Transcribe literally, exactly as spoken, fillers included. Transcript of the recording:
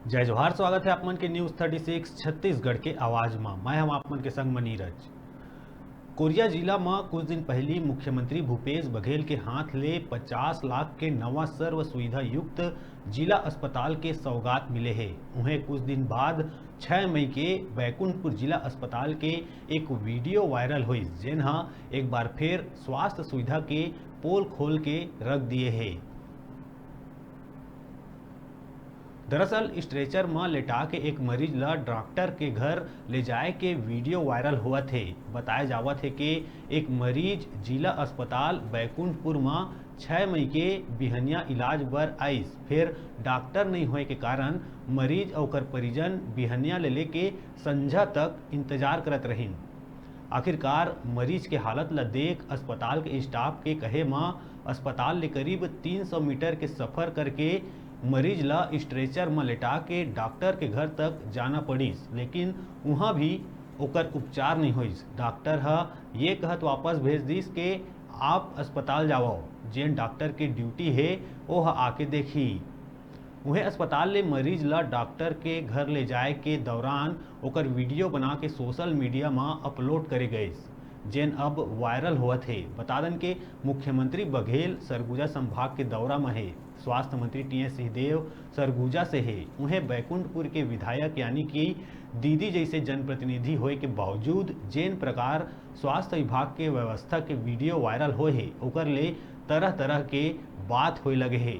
जय जोहार, स्वागत है आप मन के न्यूज़ थर्टी सिक्स छत्तीसगढ़ के आवाज म। मैं हम आप मन के संग म नीरज। कोरिया जिला म कुछ दिन पहिली मुख्यमंत्री भूपेश बघेल के हाथ ले पचास लाख के नवा सर्व सुविधा युक्त जिला अस्पताल के सौगात मिले हे। उहें, कुछ दिन बाद छह मई के बैकुंठपुर जिला अस्पताल के एक वीडियो वायरल होइस, जेन ह एक बार फिर स्वास्थ्य सुविधा के पोल खोल के रख दिए हे। दरअसल, स्ट्रेचर म लेटा के एक मरीज ल डॉक्टर के घर ले जाए के वीडियो वायरल होवत हे। बताए जावत हे कि एक मरीज जिला अस्पताल बैकुंठपुर म छह मई के बिहनिया इलाज बर आइस, फिर डॉक्टर नइ होए के कारण मरीज अउ ओकर परिजन बिहनिया ले लेके संझा तक इंतजार करत रहिन। आखिरकार, मरीज के हालत ल देख अस्पताल के स्टाफ के कहे म अस्पताल ले करीब तीन सौ मीटर के सफर करके मरीज ल स्ट्रेचर म लेटा के डॉक्टर के घर तक जाना पड़िस, लेकिन उहाँ भी ओकर उपचार नइ होइस। डॉक्टर ह ये कहत वापस भेज दिस के आप अस्पताल जावव, जेन डॉक्टर के ड्यूटी हे, ओह आके देखही। उहें, अस्पताल ले मरीज ल डॉक्टर के घर ले जाए के दौरान ओकर वीडियो बना के सोशल मीडिया म अपलोड करे गइस, जेन अब वायरल होवत हे। बता दन के मुख्यमंत्री बघेल सरगुजा संभाग के दौरा म हे। स्वास्थ्य मंत्री टीएस सिंहदेव सरगुजा से हे। उहें, बैकुंठपुर के विधायक यानी कि दीदी जैसे जनप्रतिनिधि होए के बावजूद जेन प्रकार स्वास्थ्य विभाग के व्यवस्था के वीडियो वायरल होए हे, ओकर ले तरह-तरह के बात होए लगे हे।